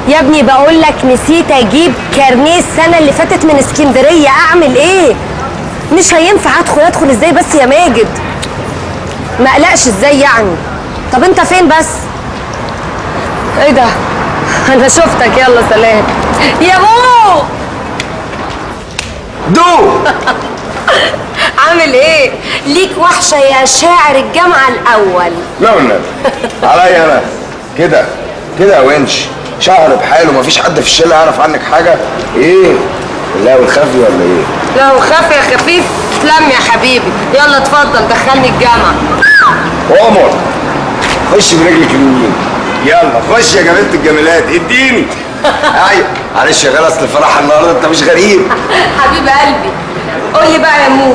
يا ابني بقول لك نسيت اجيب كارنيه السنة اللي فاتت من اسكندرية، اعمل ايه؟ مش هينفع ادخل ازاي بس يا ماجد؟ ما اقلقش ازاي يعني؟ طب انت فين بس؟ ايه ده؟ انا شفتك، يلا سلام يا بو. دو عامل ايه؟ ليك وحشة يا شاعر الجامعة الاول. لا والنبي عليا انا كده كده يا ونش، شهر بحاله مفيش حد في الشلة يعرف عنك حاجة. ايه؟ لا والخفي ولا ايه؟ لا وخفي يا خفيف. تلم يا حبيبي، يلا اتفضل دخلني الجامعة. عمر خش برجلك اليمين، يلا خش يا جميلة الجميلات اديني. ايوه معلش يا غالي، اصل فرح النهارده انت مش غريب. حبيب قلبي، قول لي بقى يا مو،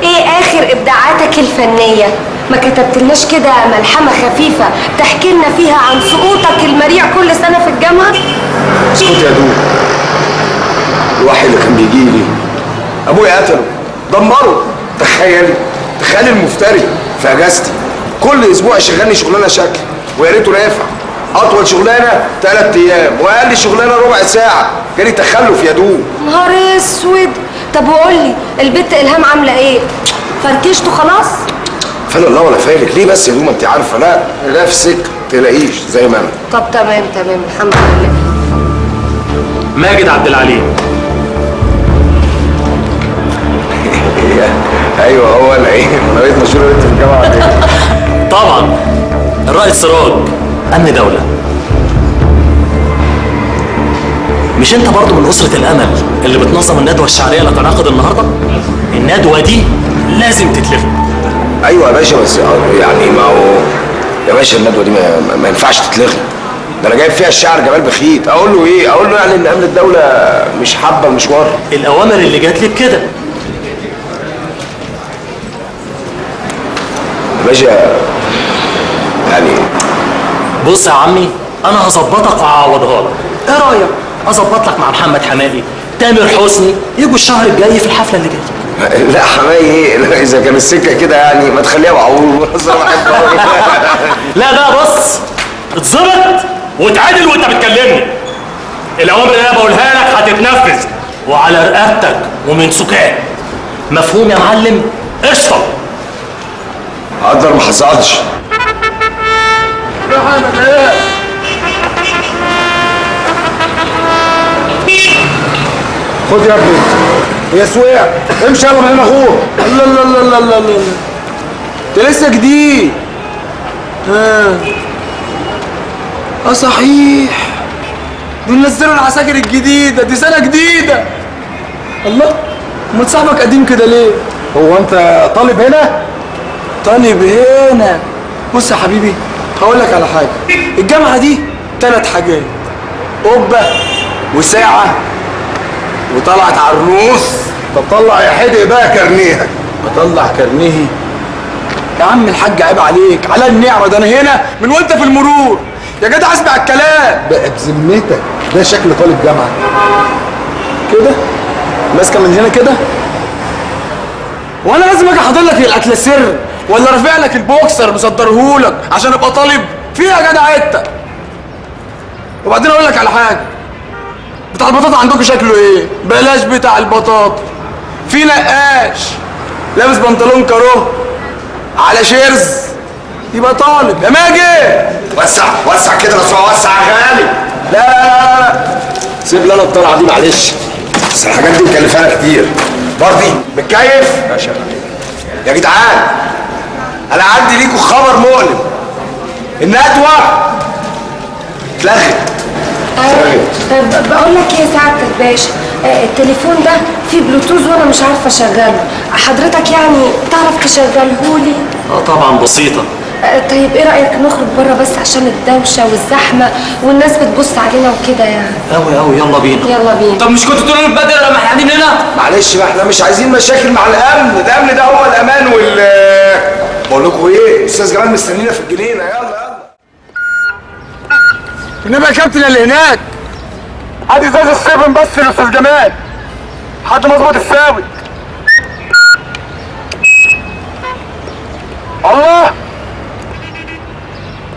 ايه اخر ابداعاتك الفنية؟ ما كتبتلناش كده ملحمة خفيفة تحكي لنا فيها عن سقوطك المريع كل سنة في الجامعة؟ اسكت يا دوب، الوحي اللي كان بيجي لي ابويا قتله دمره. تخيلي تخيلي المفتري في اجازتي كل اسبوع يشغلني شغلانة شكل، ويا ريته نافع. اطول شغلانة 3 ايام واقل شغلانة ربع ساعة. جالي تخلف يا دوب. نهار اسود. طب وقول لي البت الهام عامله ايه؟ فركشته خلاص؟ فلا الله ولا فالك. ليه بس يا دوب؟ ما انت عارفه. لا لا في سكة تلاقيش زي ما انا. طب تمام تمام الحمد لله. ماجد عبد العليم. ايوه هو انا. ايه انا بقيت مشهور بنت في الجامعة ولا ايه؟ طبعا الرائد سراج امن دولة. مش انت برضو من اسره الامل اللي بتنظم الندوة الشعرية اللي هتنعقد النهارده؟ الندوة دي لازم تتلغي. ايوه يا باشا، بس يعني ما هو يا باشا الندوة دي ما ينفعش تتلغي. ده انا جايب فيها الشاعر جمال بخيت، اقول له ايه؟ اقول له يعني ان امن الدولة مش حابة المشوار. الاوامر اللي جات لي بكده يا باشا. يعني بص يا عمي، انا هظبطك وهعوضها لك. ايه رايك؟ اظبط لك مع محمد حماقي، تامر حسني، يجوا الشهر الجاي في الحفلة اللي جاية. لا حماقي ايه؟ لا اذا كان السكة كده يعني ما تخليها معقول. لا بقى بص، اتظبط واتعدل وانت بتكلمني. الاوامر اللي انا بقولها لك هتتنفذ وعلى رقبتك ومن سكات. مفهوم يا معلم؟ قشطه. اقدر ما حصلش. خد يا ابني يا سويع، امشي يلا من هنا غور. الله الله الله الله الله، انت لسه جديد. اه صحيح، دول نزلوا العساكر الجديدة دي، سنة جديدة. الله، امال صاحبك قديم كده ليه؟ هو انت طالب هنا؟ طالب هنا. بص يا حبيبي، هقول لك على حاجة. الجامعة دي 3 حاجات: قبه وساعة وطلعت عرنوس. طب طلع يا حدق بقى كارنيهك. بطلع كارنيهي يا عم الحاج؟ عيب عليك، على النعمة ده انا هنا من وانت في المرور يا جدع. اسمع الكلام بقى بذمتك، ده شكل طالب جامعه كده؟ ماسكه من هنا كده؟ وانا لازم اجي احضر لك الاكلاسير ولا رافع لك البوكسر مصدرهولك عشان ابقى طالب فيها يا جدع انت؟ وبعدين اقول لك على حاجة، بتاع البطاطا عندكم شكله ايه؟ بلاش بتاع البطاطا، في نقاش لابس بنطلون كارو على شيرز يبقى طالب يا ماجد. وسع وسع كده لو وسع يا غالي. لا لا لا، سيب لي انا الطلعة دي معلش، بس الحاجات دي مكلفانا كتير. برضي متكيف؟ ماشي يا جدعان، انا عندي ليكوا خبر مؤلم. الندوة اتلغت. بقول لك ايه يا سعادة الباشا، التليفون ده فيه بلوتوز وانا مش عارفه اشغله، حضرتك يعني تعرف تشغلهولي؟ اه طبعا بسيطة. طيب ايه رايك نخرج بره بس عشان الدوشة والزحمه والناس بتبص علينا وكده يعني؟ قوي قوي، يلا بينا يلا بينا. طب مش كنتوا تقولوا بدري لما احنا قاعدين هنا؟ معلش بقى، احنا مش عايزين مشاكل مع الامن، الامن ده هو الامان وال بقول لكم ايه، استاذ جمال مستنينا في الجنينة. يلا يلا. النبي يا كابتن اللي هناك، هات ازاز السيفن بس للاستاذ جمال لحد ما اظبط الساوي. الله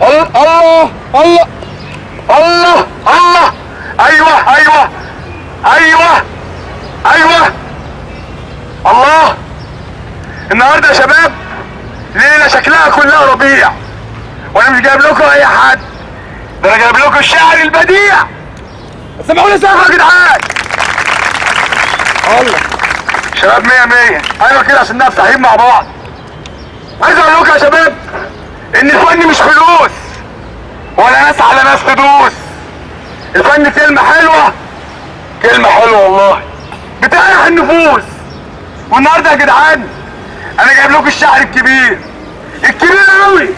الله الله الله الله الله. النهارده يا شباب ليلة شكلها كلها ربيع، وانا مش جايب لكم اي حد، ده انا جايب لكم الشاعر البديع. سمعوني سقف يا جدعان. الله شباب 100 100. ايوه كده عشان نبقى صاحيين مع بعض. عايز اقول لكم يا شباب ان الفن مش فلوس ولا ناس على ناس تدوس. الفن كلمة حلوة، كلمة حلوة والله، بتريح النفوس. والنهارده يا جدعان انا جايب لكم الشاعر الكبير، الكبير قوي،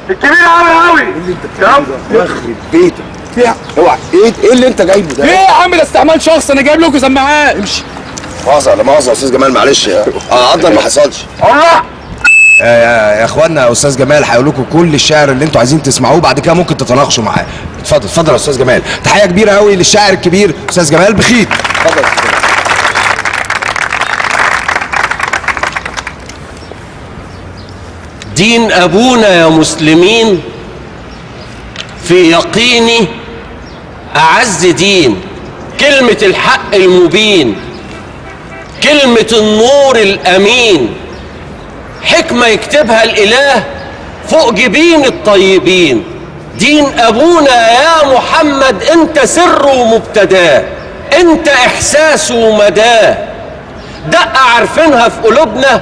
الكبير قوي قوي. اللي انت بتعمله ده يخرب بيتك. اوعى، ايه اللي انت جايبه ده؟ ايه يا عم ده استعمال شخص، انا جايب لكم سماعات. امشي. مؤاخذة لا مؤاخذة يا استاذ جمال، معلش اقدر ما حصلش. الله يا اخوانا يا استاذ جمال هيقول لكم كل الشعر اللي انتوا عايزين تسمعوه، بعد كده ممكن تتناقشوا معاه. اتفضل اتفضل يا استاذ جمال. تحية كبيرة قوي للشاعر الكبير استاذ جمال بخيت. اتفضل يا استاذ جمال. دين أبونا يا مسلمين في يقيني أعز دين، كلمة الحق المبين، كلمة النور الأمين، حكمة يكتبها الإله فوق جبين الطيبين. دين أبونا يا محمد أنت سره ومبتداه، أنت إحساسه ومداه، دقة عارفينها في قلوبنا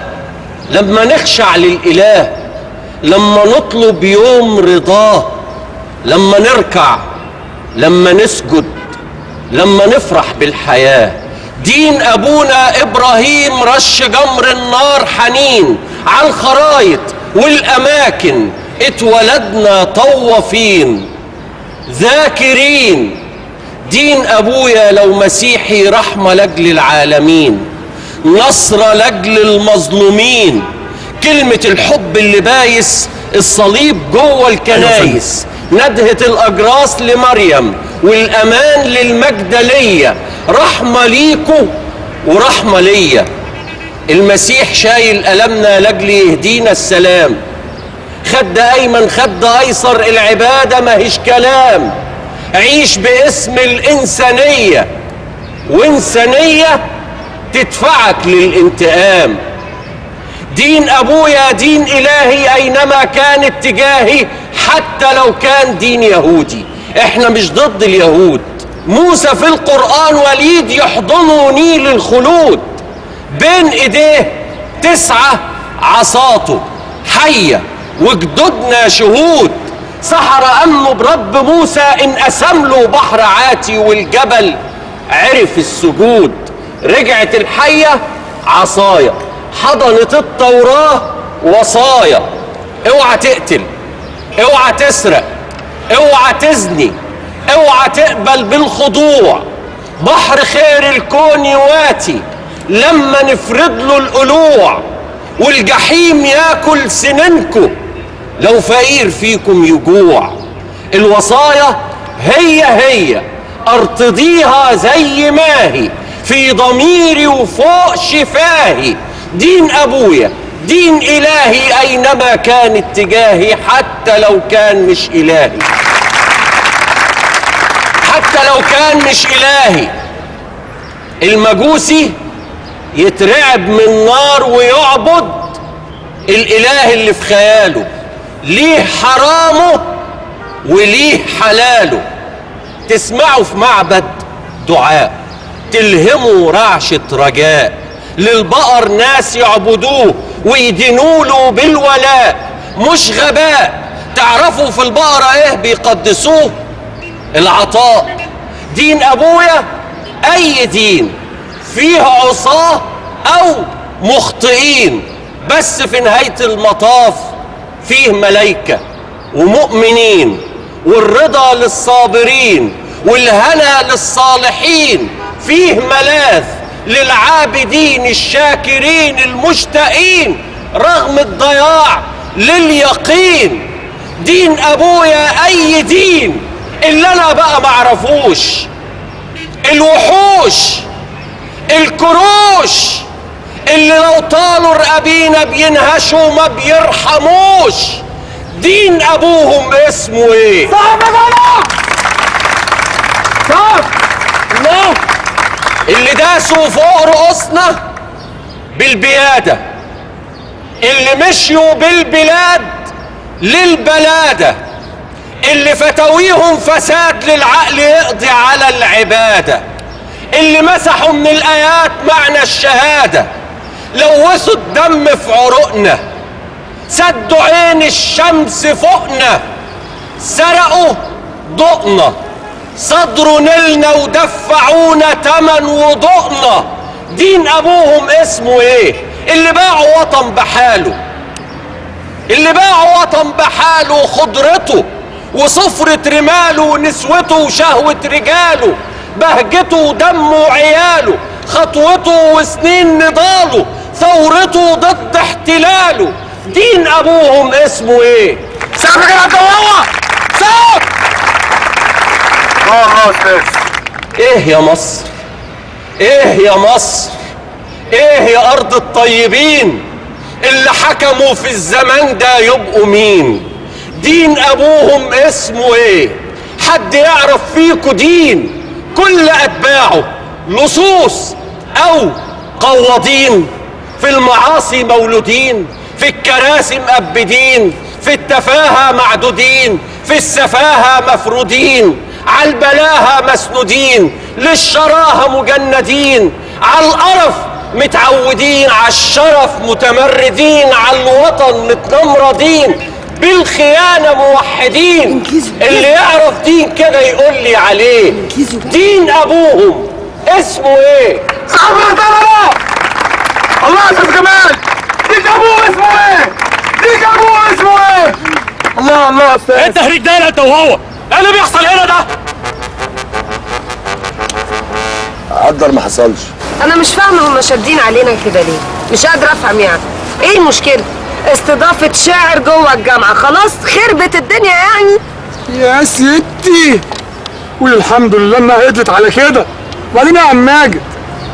لما نخشع للإله، لما نطلب يوم رضاه، لما نركع، لما نسجد، لما نفرح بالحياة. دين أبونا إبراهيم رش جمر النار حنين على الخرايط والأماكن، اتولدنا طوافين ذاكرين. دين أبويا لو مسيحي رحمة لأجل العالمين، نصر لأجل المظلومين، كلمة الحب اللي بايس الصليب جوه الكنايس، ندهة الأجراس لمريم والأمان للمجدلية، رحمة ليكو ورحمة ليا. المسيح شايل ألمنا لأجل يهدينا السلام، خد أيمن خد أيسر، العبادة ماهيش كلام، عيش باسم الإنسانية وإنسانية تدفعك للانتقام. دين أبويا دين إلهي أينما كان اتجاهي، حتى لو كان دين يهودي. احنا مش ضد اليهود. موسى في القرآن وليد يحضنه نيل الخلود، بين ايديه 9 عصاته حية وجدودنا شهود. سحر أمنه برب موسى إن قسم له بحر عاتي والجبل عرف السجود. رجعت الحية عصايا، حضنت التوراة وصايا. اوعى تقتل، اوعى تسرق، اوعى تزني، اوعى تقبل بالخضوع. بحر خير الكون يواتي لما نفرد له القلوع، والجحيم ياكل سننكو لو فقير فيكم يجوع. الوصايا هي هي ارتضيها زي ما هي في ضميري وفوق شفاهي. دين أبويا دين إلهي أينما كان اتجاهي، حتى لو كان مش إلهي، حتى لو كان مش إلهي. المجوسي يترعب من نار ويعبد الإله اللي في خياله، ليه حرامه وليه حلاله. تسمعوا في معبد دعاء، تلهموا رعشة رجاء، للبقر ناس يعبدوه ويدينوله بالولاء، مش غباء. تعرفوا في البقرة ايه بيقدسوه؟ العطاء. دين أبويا أي دين فيه عصاة أو مخطئين، بس في نهاية المطاف فيه ملايكة ومؤمنين، والرضا للصابرين والهنا للصالحين، فيه ملاذ للعابدين الشاكرين المشتاقين رغم الضياع لليقين. دين أبويا أي دين اللي أنا بقى معرفوش، الوحوش الكروش اللي لو طالوا رقابينا بينهشوا ما بيرحموش. دين أبوهم اسمه إيه؟ صعب يا جدع، صعب الله. اللي داسوا فوق رؤوسنا بالبيادة اللي مشيوا بالبلاد للبلادة، اللي فتاويهم فساد للعقل يقضي على العبادة، اللي مسحوا من الآيات معنى الشهادة، لوثوا الدم في عروقنا، سدوا عين الشمس فوقنا، سرقوا ضوءنا، صدروا نيلنا ودفعونا تمن وضوءنا. دين أبوهم اسمه إيه؟ اللي باعوا وطن بحاله، اللي باعوا وطن بحاله وخضرته وصفرة رماله ونسوته وشهوة رجاله، بهجته ودمه وعياله، خطوته وسنين نضاله، ثورته ضد احتلاله. دين أبوهم اسمه إيه؟ سقف كده يا عبد. سقف. الله استاذ. إيه يا مصر؟ إيه يا مصر؟ إيه يا أرض الطيبين؟ اللي حكموا في الزمان ده يبقوا مين؟ دين أبوهم اسمه إيه؟ حد يعرف فيكوا دين كل أتباعه لصوص أو قواضين، في المعاصي مولودين، في الكراسي مأبدين، في التفاهة معدودين، في السفاهة مفرودين، على البلاهة مسنودين، للشراهة مجندين، على القرف متعودين، على الشرف متمردين، على الوطن متنمردين، بالخيانة موحدين. اللي يعرف دين كده يقول لي عليه. دين أبوهم اسمه ايه؟ صاحب الطلبة. الله يا استاذ جمال، دين أبوه اسمه ايه؟ دين أبوه اسمه ايه؟ الله الله يا استاذ. ايه التهريج ده انت وهو؟ ايه اللي بيحصل هنا ده؟ قدر ما حصلش. أنا مش فاهمة هما شادين علينا كده ليه؟ مش قادرة أفهم يعني. إيه المشكلة؟ استضافة شاعر جوه الجامعة، خلاص خربت الدنيا يعني؟ يا ستي قول الحمد لله إنها عدلت على كده. وبعدين يا عم ماجد،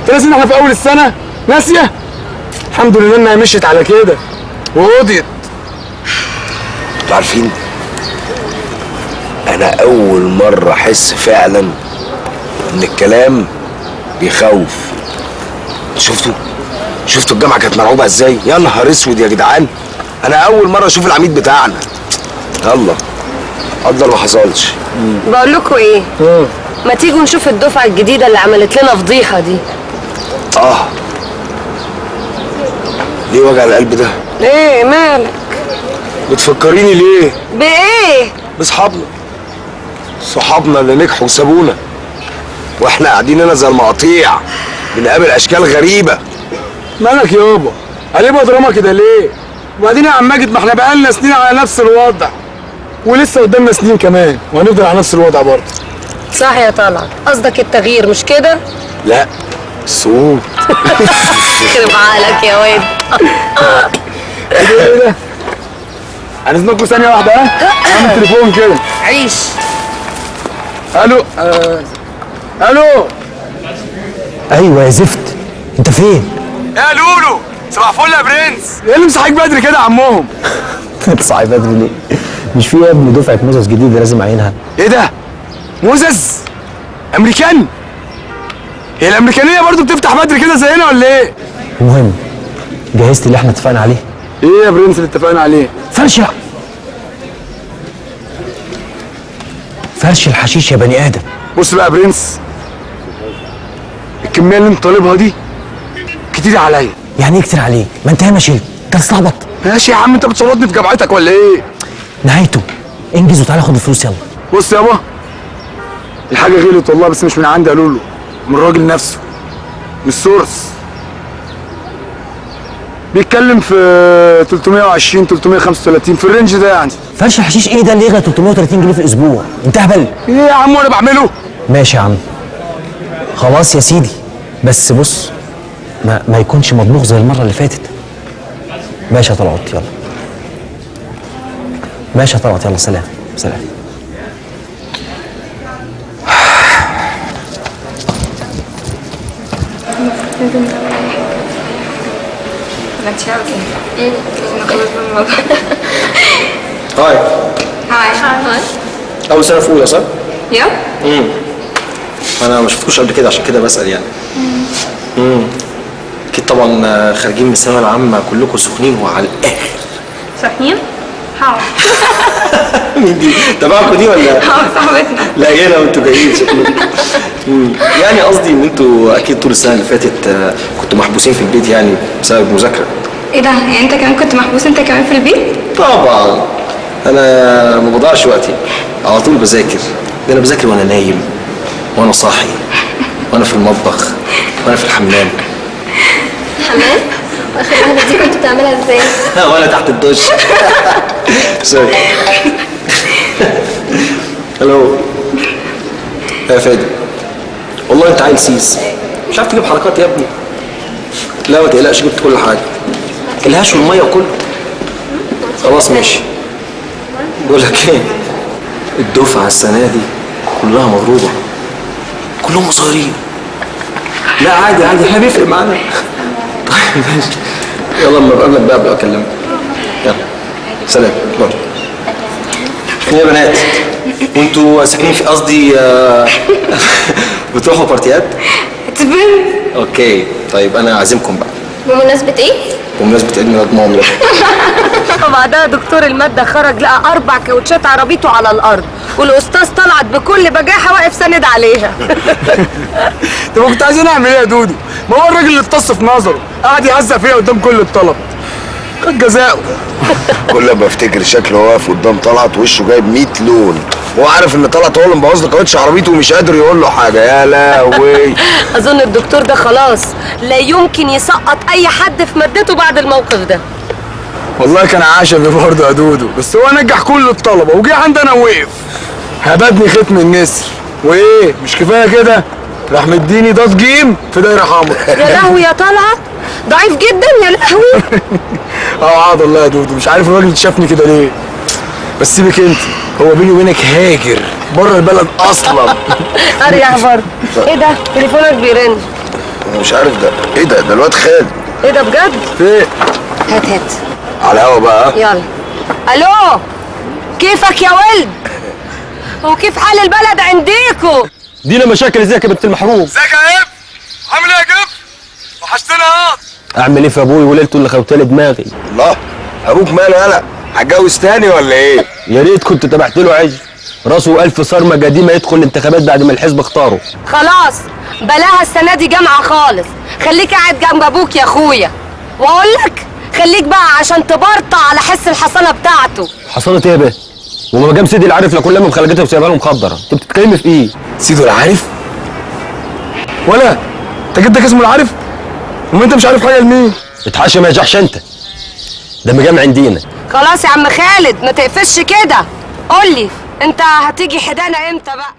أنت ناسي إن إحنا في أول السنة؟ ناسية؟ الحمد لله إنها مشيت على كده وقضيت. أنتوا عارفين؟ أنا أول مرة أحس فعلاً إن الكلام بيخوف. شفتوا الجامعة كانت مرعوبه ازاي؟ يا نهار اسود يا جدعان، انا اول مرة اشوف العميد بتاعنا. يلا قدر ما حصلش. بقول لكم ايه؟ ما تيجوا نشوف الدفعة الجديدة اللي عملت لنا فضيحة دي. ليه وجع القلب ده؟ ايه مالك؟ بتفكريني ليه؟ بايه؟ باصحابنا، صحابنا اللي نجحوا وسابونا واحنا قاعدين هنا زي المقاطيع بنقابل اشكال غريبة. مالك يابا؟ قلبها دراما كده ليه؟ وبعدين يا عم ماجد، ما احنا بقالنا سنين على نفس الوضع ولسه قدامنا سنين كمان وهنفضل على نفس الوضع برضه. صح يا طلعت، قصدك التغيير مش كده؟ لا الصعود. يخرب عقلك يا واد. ايه ده؟ هنزنقكوا ثانية واحدة. ها؟ اعمل تليفون كده. عيش. الو. الو. ايوه يا زفت، انت فين؟ يا لولو صباح الفل يا برنس. ايه اللي مصحيك بدري كده يا عمهم؟ صحي بدري ليه؟ مش في يا ابني دفعه موزز جديدة لازم اعينها. ايه ده؟ موزز؟ امريكان؟ هي الامريكانيه برضو بتفتح بدري كده زينا ولا ايه؟ المهم جهزت اللي احنا اتفقنا عليه؟ ايه يا برنس اللي اتفقنا عليه؟ فرش الحشيش يا بني ادم. بص بقى يا برنس، الكمية اللي انت طالبها دي كتير عليا. يعني ايه كتير عليك؟ ما انت ياما شلت، انت بتستعبط. ماشي يا عم، انت بتصوتني في جامعتك ولا ايه؟ نهايته انجز وتعالى خد الفلوس يلا. بص يابا، الحاجة غلت والله، بس مش من عندي يا لولو، من الراجل نفسه، من ال source. بيتكلم في 320 335 في ال range ده يعني. فرش الحشيش ايه ده اللي يغلى 330 جنيه في الاسبوع؟ انت هبل. ايه يا عم وانا بعمله؟ ماشي يا عم، خلاص يا سيدي، بس بص ما يكونش مطبوخ زي المرة اللي فاتت. ماشي يا طلعت يلا. ماشي يا طلعت يلا، سلام سلام. لازم نعمل اي حاجة. ولا انت عاوزة ايه؟ لازم نخلص من الموضوع. hi. hi. hi. أول سنة في أولى صح؟ yep. أنا ما شفتكوش قبل كده عشان كده بسأل يعني. أكيد طبعا. طبعا خارجين من الثانوية العامة كلكم سخنين وعلى الاخر. سخنين؟ ها. مين دي؟ تبعكم دي ولا؟ اه صاحبتنا. لا جاية وانتوا جايين شكلكم. يعني قصدي ان انتوا اكيد طول السنة اللي فاتت كنتوا محبوسين في البيت يعني بسبب المذاكرة. ايه ده؟ يعني انت كمان كنت محبوس انت كمان في البيت؟ طبعا انا ما بضيعش وقتي، على طول بذاكر. ده انا بذاكر وانا نايم وانا صاحي وانا في المطبخ وانا في الحمام. حمام؟ واخر واحدة دي كنت بتعملها ازاي؟ وانا تحت الدش. sorry. الو يا فادي، والله انت عيل سيس، مش عارف تجيب حركات يا ابني. لا ما تقلقش، جبت كل حاجة، الهاش والمية وكله. خلاص ماشي. بقول لك ايه، الدفعة السنة دي كلها مضروبة، كلهم قصيرين. لا عادي عادي، احنا بيفرق معانا. طيب ماشي، يلا اما بقابلك بقى ابقى اكلمك. يلا سلام باي. يا بنات وانتوا ساكنين في قصدي بتروحوا بارتيات؟ تبن. okay طيب انا عازمكم بقى. بمناسبة ايه؟ بمناسبة عيد ميلاد ماما. وبعدها دكتور المادة خرج لقى 4 كاوتشات عربيته على الأرض، والأستاذ طلعت بكل بجاحة واقف ساند عليها. طب كنت عايزين أعمل إيه يا دودو؟ ما هو الراجل اللي اتص في نظره، قعد يهزق فيها قدام كل الطلبة. خد جزاؤه. كل ما افتكر شكله واقف قدام طلعت وشه جايب 100 لون، هو عارف ان طلعت هو اللي مبوظ له كاوتش عربيته ومش قادر يقول له حاجة. يا لهوي. اظن الدكتور ده خلاص لا يمكن يسقط اي حد في مادته بعد الموقف ده. والله كان عشمي برضه يا دودو، بس هو نجح كل الطلبة وجه عندنا وقف هبدني ختم النسر. وايه مش كفاية كده، راح مديني ضاد جيم في دايرة حمراء. يا لهوي يا طلعت، ضعيف جدا يا لهوي. اه عاد الله يا دودو، مش عارف الراجل شافني كده ليه. بس سيبك انت، هو بيني وبينك هاجر بره البلد اصلا. اريح برضه. ايه ده؟ تليفونك بيرن. انا مش عارف ده ايه، ده الواد خالد. ايه ده بجد؟ ايه؟ هات هات على الهوا بقى. يلا. الو، كيفك يا ولد؟ وكيف حال البلد عنديكو؟ دينا مشاكل. ازيك يا بنت المحروم؟ ازيك يا اف؟ عامل ايه يا جف؟ وحشتنا. اه اعمل ايه في ابوي وليلته اللي خوتالي دماغي؟ الله، ابوك ماله؟ يالا هتجوز تاني ولا ايه؟ يا ريت كنت تبعت له عجل راسه 1000 صارمة قديمة يدخل الانتخابات بعد ما الحزب اختاره. خلاص بلاها السنة دي جامعه خالص، خليك قاعد جنب ابوك يا اخويا. واقول لك خليك بقى عشان تبرطع على حس الحصانة بتاعته. حصانه ايه يا بيه؟ وما جام سيدي العارف لا كل لما مخلجتها وسايبها له مخدره، انت بتتكلمي في ايه؟ سيدو العارف؟ ولا انت جدك اسمه العارف؟ وما انت مش عارف حاجة لمين؟ اتحاشى ما يجحش انت، ده مجامع عندنا. خلاص يا عم خالد ما تقفش كده، قول لي انت هتيجي حدانا امتى بقى؟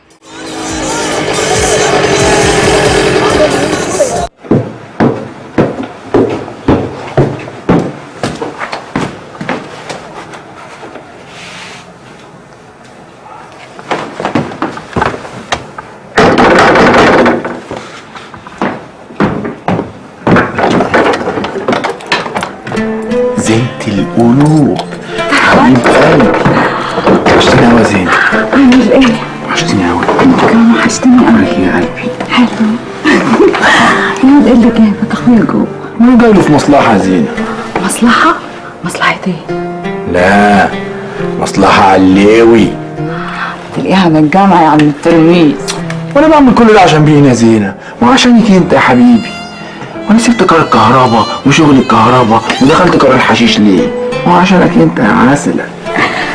زينة القلوب حبيب قلبي، وحشتيني قوي يا زينة. عامل ايه؟ وحشتيني قوي. انت كمان وحشتني قوي يا قلبي. حلو. الواد ايه اللي جابك اخويا جوه؟ مين جاي له في مصلحة يا زينة؟ مصلحة؟ مصلحة ايه؟ لا مصلحة علاوي. تلاقيها من الجامعة يا عم التلميذ. وانا بعمل كل ده عشان مين يا زينة؟ وعشانك انت يا حبيبي. وانا سبت كار الكهرباء وشغل الكهرباء ودخلت كار الحشيش ليه؟ وعشانك انت يا عسلة.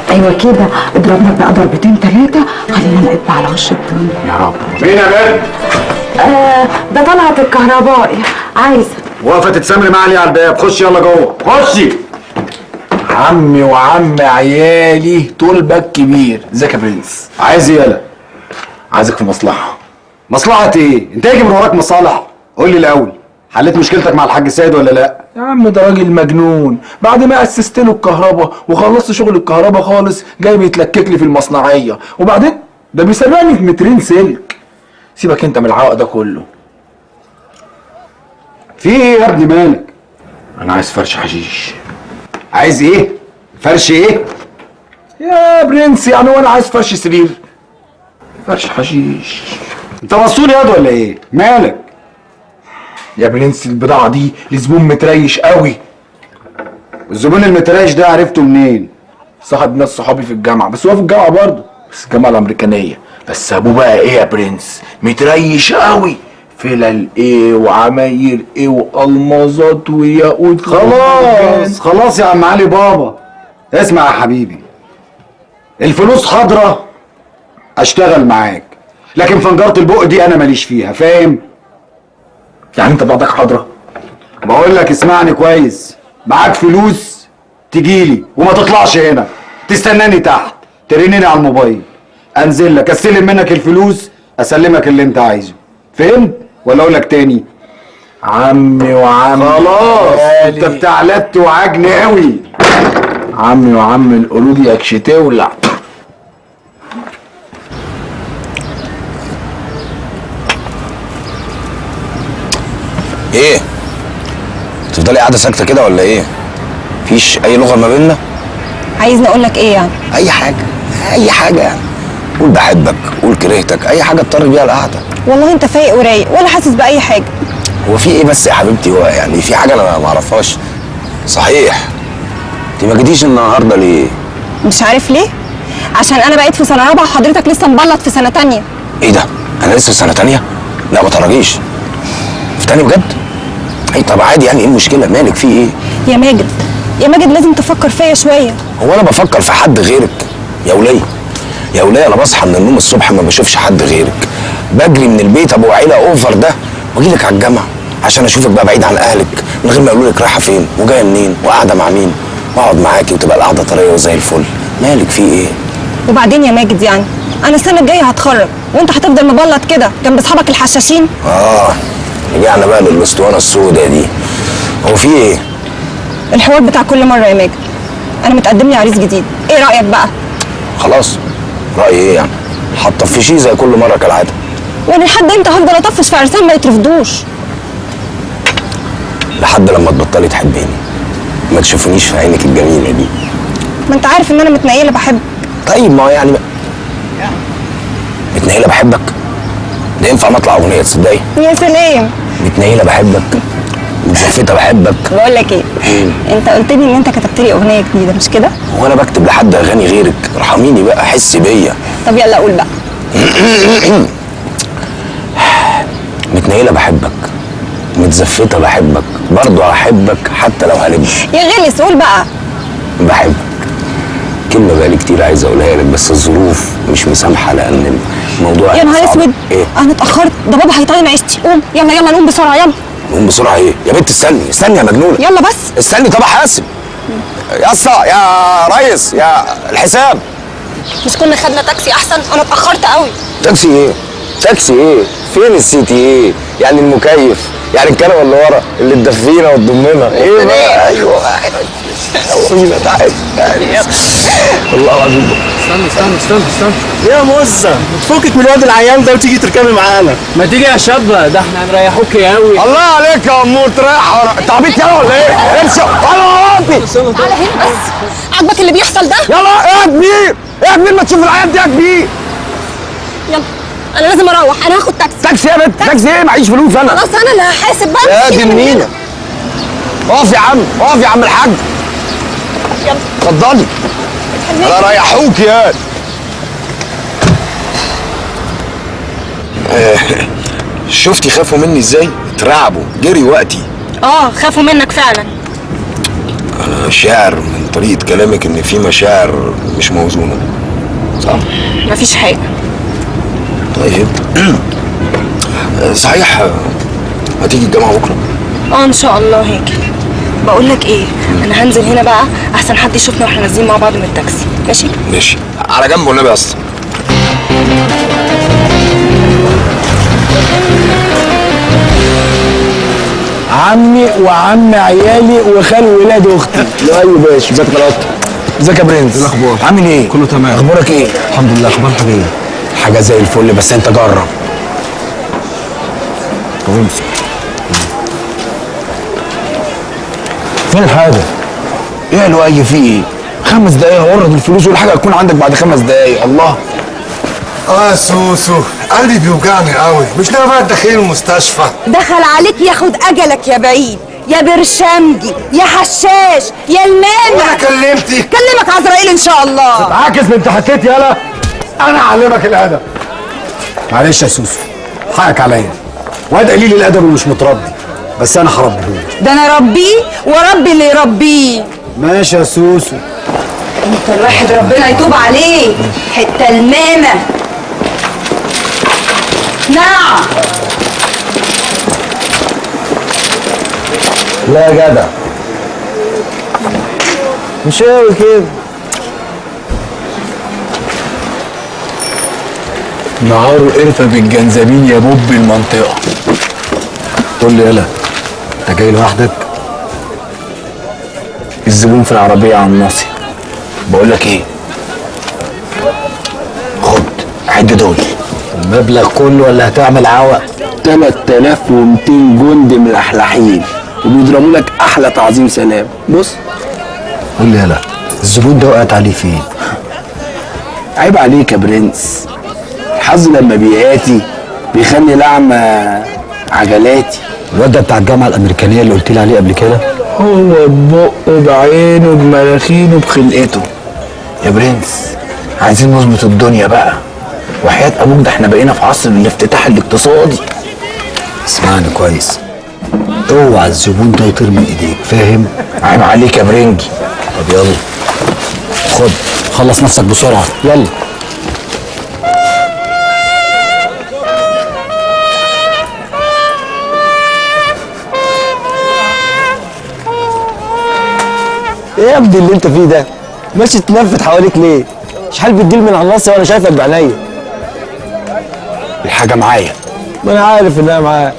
ايوه كده، اضربنا بقى ضربتين ثلاثة خلينا نقب على وش الدنيا. يا رب. مين يا بنت؟ ده طلعت الكهربائي عايزة. واقفة تتسامري معايا ليه على الباب؟ خشي يلا جوه، خشي. عمي وعم عيالي طول باك كبير. ازيك يا برنس؟ عايز ايه يالا؟ عايزك في مصلحة. مصلحة ايه؟ انت يجي من وراك مصالح؟ قول لي الأول، حليت مشكلتك مع الحاج سيد ولا لا؟ يا عم ده راجل مجنون، بعد ما اسست له الكهرباء وخلصت شغل الكهرباء خالص جاي بيتلكك لي في المصنعيه، وبعدين ده بيسرقني في مترين سلك. سيبك انت من العوق ده كله. في ايه يا ابني مالك؟ انا عايز فرش حشيش. عايز ايه؟ فرش ايه؟ يا برنس يعني وانا عايز فرش سرير؟ فرش حشيش. انت مسطول ياض ولا ايه؟ مالك؟ يا برنس البضاعة دي لزبون متريش قوي. الزبون المتريش ده عرفته منين؟ صاحب ناس صحابي في الجامعة، بس هو في الجامعة برضه، بس الجامعة الامريكانيه. بس ابوه بقى ايه يا برنس؟ متريش قوي، فلل ايه وعماير ايه والمازات وياقوت. خلاص خلاص يا عم علي بابا. اسمع يا حبيبي، الفلوس حاضره اشتغل معاك، لكن فنجرة البق دي انا ماليش فيها، فاهم؟ يعني انت بعضك حاضره؟ بقول لك اسمعني كويس، معاك فلوس تجيلي وما تطلعش هنا، تستناني تحت، ترنني على الموبايل، انزل لك استلم منك الفلوس، اسلمك اللي انت عايزه، فهمت ولا اقول لك تاني؟ عمي وعمي خلاص انت بتاع لت وعجن قوي. عمي وعم القرود يا تولع. ايه؟ تفضلي قاعدة ساكته كده ولا ايه؟ مفيش اي لغة ما بيننا؟ عايزني اقول لك ايه يعني؟ اي حاجة، اي حاجة يعني. قول بحبك، قول كرهتك، اي حاجة اضطر بيها القعدة. والله انت فايق ورايق ولا حاسس باي حاجة. هو في ايه بس يا حبيبتي؟ هو يعني في حاجة انا ما اعرفهاش؟ صحيح انت ما جيتيش النهارده ليه؟ مش عارف ليه؟ عشان انا بقيت في سنة رابعه وحضرتك لسه مبلط في سنة تانية. ايه ده؟ انا لسه في سنة تانية؟ لا ما تراجيش. في تانية بجد؟ اي طب عادي يعني، ايه المشكلة؟ مالك في ايه؟ يا ماجد يا ماجد لازم تفكر فيا شوية. هو انا بفكر في حد غيرك؟ يا وليه يا وليه، انا بصحى من النوم الصبح ما بشوفش حد غيرك، بجري من البيت ابو عيله اوفر ده واجي لك على الجامعة عشان اشوفك بقى بعيد عن اهلك، من غير ما يقولوا لك رايحة فين وجاية منين وقاعدة مع مين، واقعد معاكي وتبقى القعدة طرية وزي الفل. مالك في ايه؟ وبعدين يا ماجد يعني انا السنة الجاية هتخرج وانت هتفضل مبلط كده جنب اصحابك الحشاشين؟ اه رجعنا بقى للاسطوانه السوداء دي. هو في ايه؟ الحوار بتاع كل مرة يا ماجد، انا متقدم لي عريس جديد، ايه رايك بقى؟ خلاص رايي ايه يعني؟ هتطفشيه زي كل مرة كالعادة. وانا لحد امتى هفضل اطفش في عرسان ما يترفضوش؟ لحد لما تبطلي تحبيني، ما تشوفنيش في عينك الجميلة دي. ما انت عارف ان انا متنيله بحبك. طيب ما هو يعني متنيله بحبك؟ ده ينفع نطلع اغنية تصدقي؟ يا سلام. متنيله بحبك، متزفته بحبك. بقول لك ايه؟ انت قلت لي ان انت كتبت لي اغنية جديدة مش كده؟ هو انا بكتب لحد اغاني غيرك؟ ارحميني بقى، حسي بيا. طب يلا قول بقى. متنيله بحبك، متزفته بحبك، برضه هحبك حتى لو هلب. يا غلس قول بقى. بحبك. كلمة بقالي كتير عايز اقولها لك بس الظروف مش مسامحة لان الموضوع. يا نهار اسود. ايه؟ انا اتاخرت، ده بابا هيطين عيشتي. قوم يلا يلا نقوم بسرعة. يلا نقوم بسرعة. ايه يا بنت؟ استني استني يا مجنونة. يلا بس استني. طب احاسب يا اسطى يا ريس يا الحساب. مش كنا خدنا تاكسي احسن؟ انا اتاخرت قوي. تاكسي ايه؟ تاكسي ايه؟ فين ال seat ايه؟ يعني المكيف، يعني الكنبة اللي ورا اللي تدفينا وتضمنا. ايه بقى؟ ايوه ايوه تعالى تعالى والله العظيم. استنى استنى استنى استنى يا موزة، تفكك من الواد العيان ده وتيجي تركبي معانا. ما تيجي يا شابه، ده احنا هنريحوك يا قوي. الله عليك يا امور، تريح. انت عبيط يلا ولا ايه؟ امشي يلا. تعالى هنا بس، عاجبك اللي بيحصل ده؟ يلا ايه يا كبير؟ ايه يا كبير؟ ما تشوف العيال دي يا كبير. يلا انا لازم اروح، انا هاخد تاكسي. تاكسي يا بنت؟ تاكسي ايه؟ معيش فلوس انا. خلاص انا اللي هحاسب بقى. يا دي النيله. اقف يا عم، اقف يا عم الحاج. يلا اتفضلي. انا ريحوك يا شفتي خافوا مني ازاي؟ اترعبوا، جري وقتي. خافوا منك فعلا. انا شاعر من طريقه كلامك ان في مشاعر مش موزونة، صح؟ مفيش حاجة. طيب صحيح هتيجي الجامعة بكره؟ ان شاء الله هاجي. بقول لك ايه، انا هنزل هنا بقى احسن حد يشوفنا واحنا نازلين مع بعض من التاكسي. ماشي؟ ماشي، على جنب والنبي يا اسطى. عمي وعم عيالي وخال ولاد اختي. ايوه باشا، ازيك يا غلط؟ ازيك يا برنس؟ ايه الاخبار؟ عامل ايه؟ كله تمام. اخبارك ايه؟ الحمد لله. اخبار الحاجة ايه؟ حاجة زي الفل، بس انت جرب. طب امسك. فين الحاجة؟ ايه لؤي في ايه؟ 5 دقايق هورد الفلوس والحاجة هتكون عندك بعد 5 دقايق. الله. سوسو قلبي بيوجعني قوي، مش ناوي بقى تدخليني المستشفى؟ دخل عليك ياخد اجلك يا بعيد، يا برشامجي، يا حشاش، يا المانع. وانا كلمتك؟ كلمك عزرائيل ان شاء الله. تتعاكس بنت حتتي يالا، انا اعلمك الادب. معلش يا سوسو، حقك عليا. واد قليل الادب ومش متربي، بس انا هربيه. ده انا ربيه وربي اللي يربيه. ماشي يا سوسو. انت الواحد ربنا يتوب عليه، حتة المامه. نعم. لا يا جدع، مش قوي كده. نهار قرفه بالجنزبيل يا بوب المنطقة. قول لي يلا، انت جاي لوحدك؟ الزبون في العربية على الناصية. بقول لك ايه؟ خد عد دول. المبلغ كله ولا هتعمل عوق؟ 3200 جندي ملحلحين وبيضربوا لك احلى تعظيم سلام. بص قول لي يلا، الزبون ده وقعت عليه فين؟ عيب عليك يا برنس، الحظ لما بياتي بيخلي الاعمى عجلاتي. الواد ده بتاع الجامعة الامريكانيه اللي قلت لي عليه قبل كده؟ هو ببقه بعينه بمراخينه بخلقته. يا برنس عايزين نظبط الدنيا بقى، وحياة ابوك ده احنا بقينا في عصر الافتتاح الاقتصادي. اسمعني كويس، اوعى الزبون ده يطير من ايديك، فاهم؟ عيب عليك يا برنجي. طب يلا خد، خلص نفسك بسرعة، يلا. ايه يا ابني اللي انت فيه ده؟ ماشي تلفت حواليك ليه؟ شحال بتديل من على الناصية وانا شايفك بعينيا. الحاجة معايا. ما انا عارف انها معاك.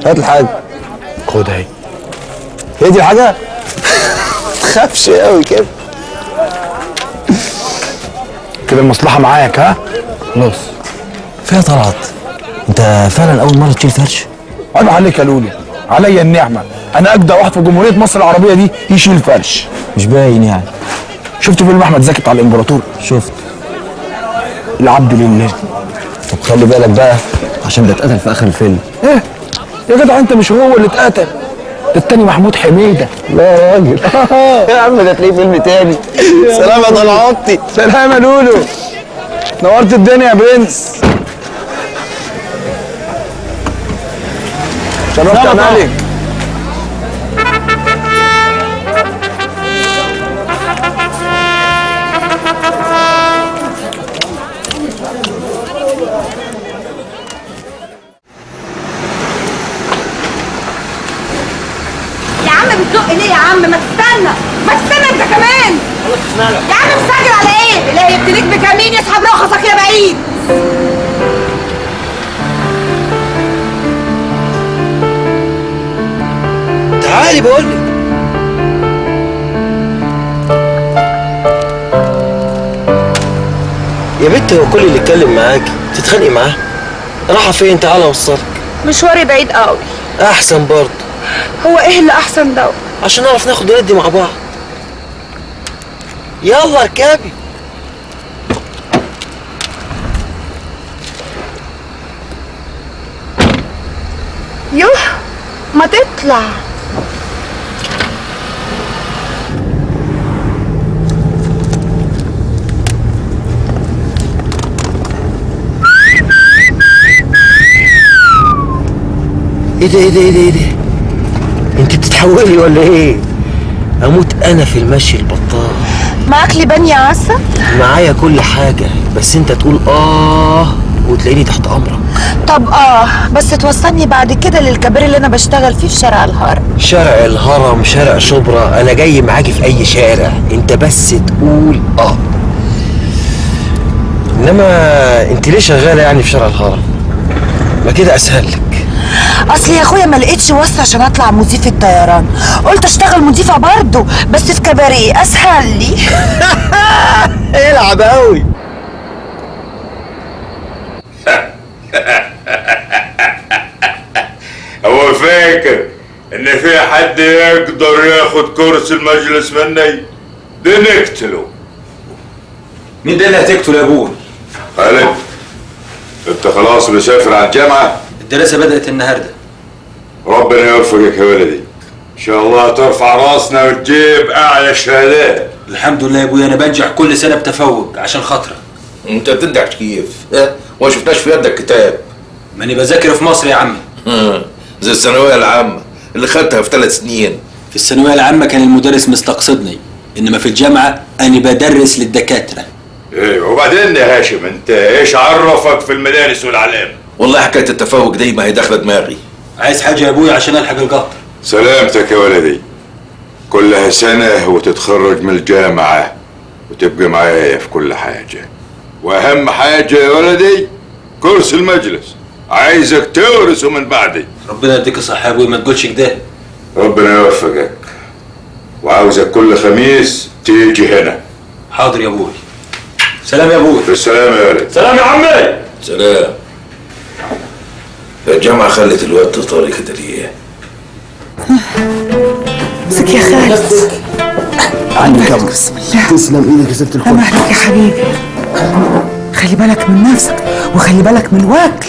هات الحاجة. خد اهي. هي دي الحاجة؟ ما تخافش قوي كده. كده المصلحة معاك ها؟ خلاص. فيها طلعت. انت فعلا أول مرة تشيل فرش؟ عيب عليك يا لولو، عليا النعمة، أنا أجدع واحد في جمهورية مصر العربية دي يشيل فرش. مش باين يعني. شفت فيلم أحمد زكي بتاع الإمبراطور؟ شفت. العبد لله. طب خلي بالك بقى عشان ده اتقتل في آخر الفيلم. إيه؟ يا جدع أنت مش هو اللي اتقتل، ده التاني محمود حميدة. لا يا راجل. يا عم ده تلاقيه فيلم تاني. سلام يا طلعتي. سلام يا لولو، نورت الدنيا يا برنس. شرفت يا مالك. يا عم بتزق ليه يا عم؟ ما تستنى، ما تستنى انت كمان. يا عم مستعجل على ايه؟ لا يبتليك بكمين يسحب رخصك يا بعيد. تعالي بقول لك. يا بنت هو كل اللي اتكلم معاكي تتخانقي معاه؟ راحة فين؟ تعالى اوصلك. مشواري بعيد قوي. احسن برضه. هو ايه اللي احسن ده؟ عشان نعرف ناخد وندي مع بعض. يلا اركبي. يوه ما تطلع. ايه ده ايه ده ايه ده ايه ده؟ انت بتتحولي ولا ايه؟ اموت انا في المشي البطال. معاك لبان يا عسل؟ معايا كل حاجة، بس انت تقول اه وتلاقيني تحت امرك. طب اه بس توصلني بعد كده للكبير اللي انا بشتغل فيه في شارع الهرم. شارع الهرم، شارع شبرا، انا جاي معاكي في اي شارع، انت بس تقول اه. انما انت ليه شغالة يعني في شارع الهرم؟ ما كده اسهل لك. اصل يا اخويا ما لقيتش واسطه عشان اطلع مضيفه طيران، قلت اشتغل مضيفه برضه بس في كباريه اسهل لي. العب قوي. هو فاكر ان في حد يقدر ياخد كرسي المجلس مني؟ ده نقتله. مين ده اللي هتقتله يا ابوي؟ خالد، انت خلاص مسافر على الجامعة؟ الدراسة بدأت النهارده. ربنا يوفقك يا ولدي، ان شاء الله ترفع راسنا وتجيب اعلى الشهادات. الحمد لله يا ابويا، انا بنجح كل سنة بتفوق عشان خاطرك. انت بتنجح كيف؟ اه؟ وما شفناش في يدك كتاب. ماني بذاكر في مصر يا عمي. زي الثانوية العامة اللي خدتها في 3 سنين. في الثانوية العامة كان المدرس مستقصدني، انما في الجامعة انا بدرس للدكاتره. ايوه، وبعدين يا هاشم انت ايش عرفك في المدارس والعلام؟ والله حكاية التفوق دي ما هي داخله دماغي. عايز حاجة يا ابويا عشان الحق القطر؟ سلامتك يا ولدي، كلها سنة وتتخرج من الجامعة وتبقى معايا في كل حاجة. واهم حاجة يا ولدي كرسي المجلس، عايزك تورثه من بعدي. ربنا يديك الصحة يا ابويا، ما تقولش كده. ربنا يوفقك، وعاوزك كل خميس تيجي هنا. حاضر يا ابوي. سلام يا ابوي. بالسلامة يا ولد. سلام يا عمي. سلام. الجامعة خلت الواد طاري كده ليه؟ امسك يا خالد. عندي كم. بسم الله. تسلم ايدك يا ست الكل. مالك يا حبيبي، خلي بالك من نفسك وخلي بالك من الواكل.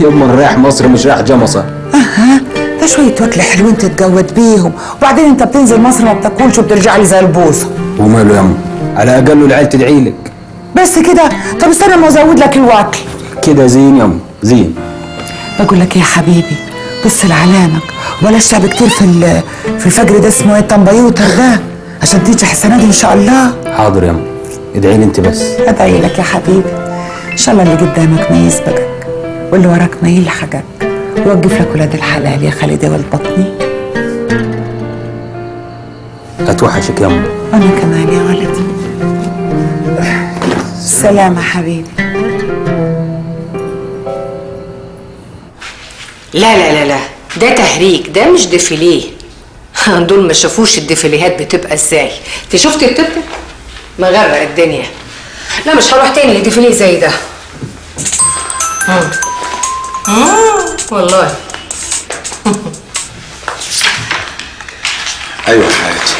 يما رايح مصر مش رايح جمصة. اها، ده شوية واكل حلوين تتجود بيهم، وبعدين انت بتنزل مصر ما بتاكلش وبترجع لي زي البوصة. وماله يما، على الاقل العيال تدعي لك. بس كده؟ طب استنى ما ازود لك الواكل. كده زين يما زين. بقول لك يا حبيبي، بص لعلامك وبلاش لعب كتير في الفجر ده، اسمه ايه الكمبيوتر ده، عشان تنجح السنة دي ان شاء الله. حاضر يما، ادعي لي انت بس. ادعي لك يا حبيبي، ان شاء الله اللي قدامك ما يسبقك واللي وراك ما يلحقك، ويوقف لك ولاد الحلال يا خالد يا ولد بطني. اتوحشك يما. انا كمان يا ولدي. سلامة حبيبي. لا لا لا لا، ده تهريج، ده مش ديفيليه. دول ما شافوش الديفيليهات بتبقى ازاي. انت شفتي التبت؟ مغرق الدنيا. لا مش هروح تاني لديفيليه زي ده. والله. ايوه يا حياتي.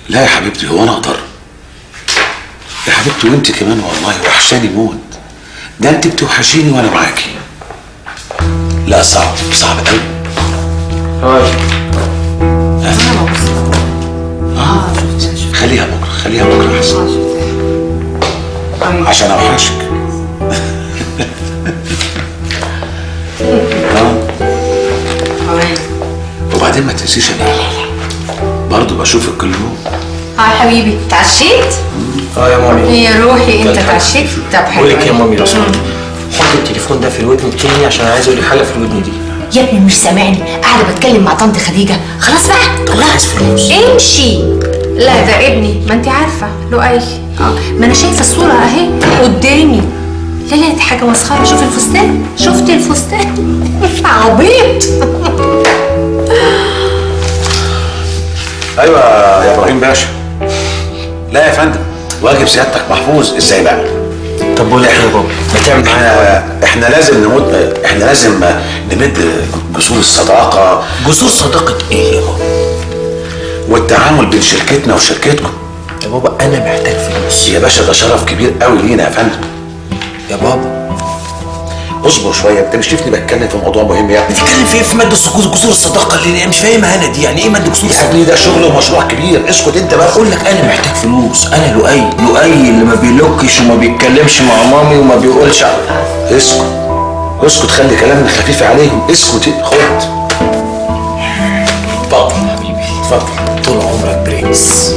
لا يا حبيبتي، هو انا اقدر يا حبيبتي؟ وانت كمان والله وحشاني موت. ده انت بتوحشيني وانا معاكي. لا صعب، صعب قوي. هاي. خليها بكره، خليها بكره احسن، عشان اوحشك. وبعدين ما تنسيش انا برضه بشوفك كل يوم. hi حبيبي، اتعشيت؟ اه يا مامي. يا روحي انت اتعشيت؟ طب حلو. بقول لك يا مامي لو سمحت، حط التليفون ده في الودن التاني عشان عايز اقول لك حاجة في الودن دي. يا ابني مش سامعني، قاعدة بتكلم مع طنط خديجة. خلاص بقى، طب عايز فلوس. امشي. لا ده ابني، ما انت عارفه لؤي. ما انا شايفه الصورة اهي قدامي. لا لا دي حاجة مسخرة. شوف الفستان، شفت الفستان؟ عبيط. ايوه يا ابراهيم باشا. لا يا فندم، واجب سيادتك محفوظ. ازاي بقى؟ طب بقول لك يا بابا، ما تعمل احنا لازم نموت، احنا لازم نمد جسور الصداقة. جسور صداقه ايه يا بابا؟ والتعامل بين شركتنا وشركتكم. يا بابا انا محتاج فلوس يا باشا، ده شرف كبير قوي لينا يا فندم. يا بابا اصبر شوية، انت مش شايفني بتكلم في موضوع مهم يا ابني؟ بتتكلم في ايه؟ في مد جسور الصداقة اللي مش فاهمها انا دي، يعني ايه مد جسور الصداقة؟ يا ابني ده شغل ومشروع كبير، اسكت انت بقى. بقول لك انا محتاج فلوس. انا لؤي، لؤي اللي ما بيلوكش وما بيتكلمش مع مامي وما بيقولش. اسكت اسكت، خلي كلامنا خفيف عليهم. اسكت، خد. اتفضل حبيبي، اتفضل. طول عمرك برنس.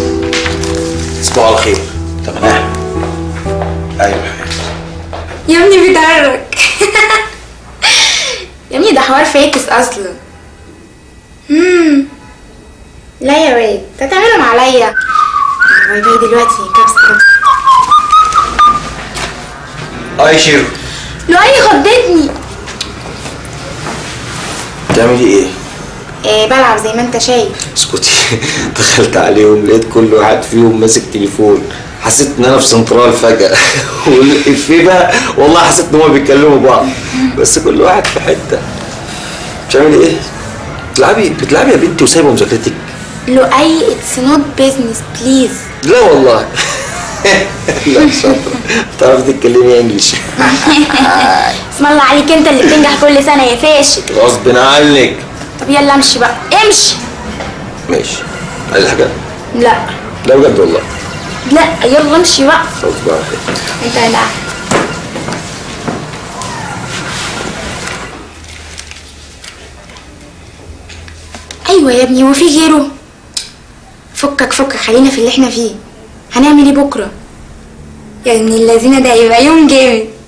تصبحوا على خير. تمام. ايوه يا ابني بيتعرج. يا ابني ده حوار فاكس اصلا. لا يا واد، انت هتعملهم عليا. bye bye دلوقتي. كبسة كبسة. hi شيرو. لؤي خضتني. بتعملي ايه؟ ايه بلعب زي ما انت شايف. اسكتي. دخلت عليهم لقيت كل واحد فيهم ماسك تليفون، حسيت ان انا في سنترال فجأة. والإفيه بقى والله حسيت ان هما بيتكلموا بعض، بس كل واحد في حتة. بتعملي ايه؟ بتلعبي يا بنتي وسايبه مذاكرتك؟ لؤي it's not business please. لا والله. لا شاطرة، بتعرفي تتكلمي English. اسم الله عليك، انت اللي بتنجح كل سنة يا فاشل. غصب عنك. طب يلا امشي بقى، امشي. ماشي. عايز حاجة؟ لا. لا بجد والله. لا يلا امشي بقى. غصب عنك. انت لا. ايوه يا ابني، وفي غيره؟ فكك فكك، خلينا في اللي احنا فيه. هنعمل ايه بكره؟ يا ابن اللذينه ده هيبقى يوم جامد.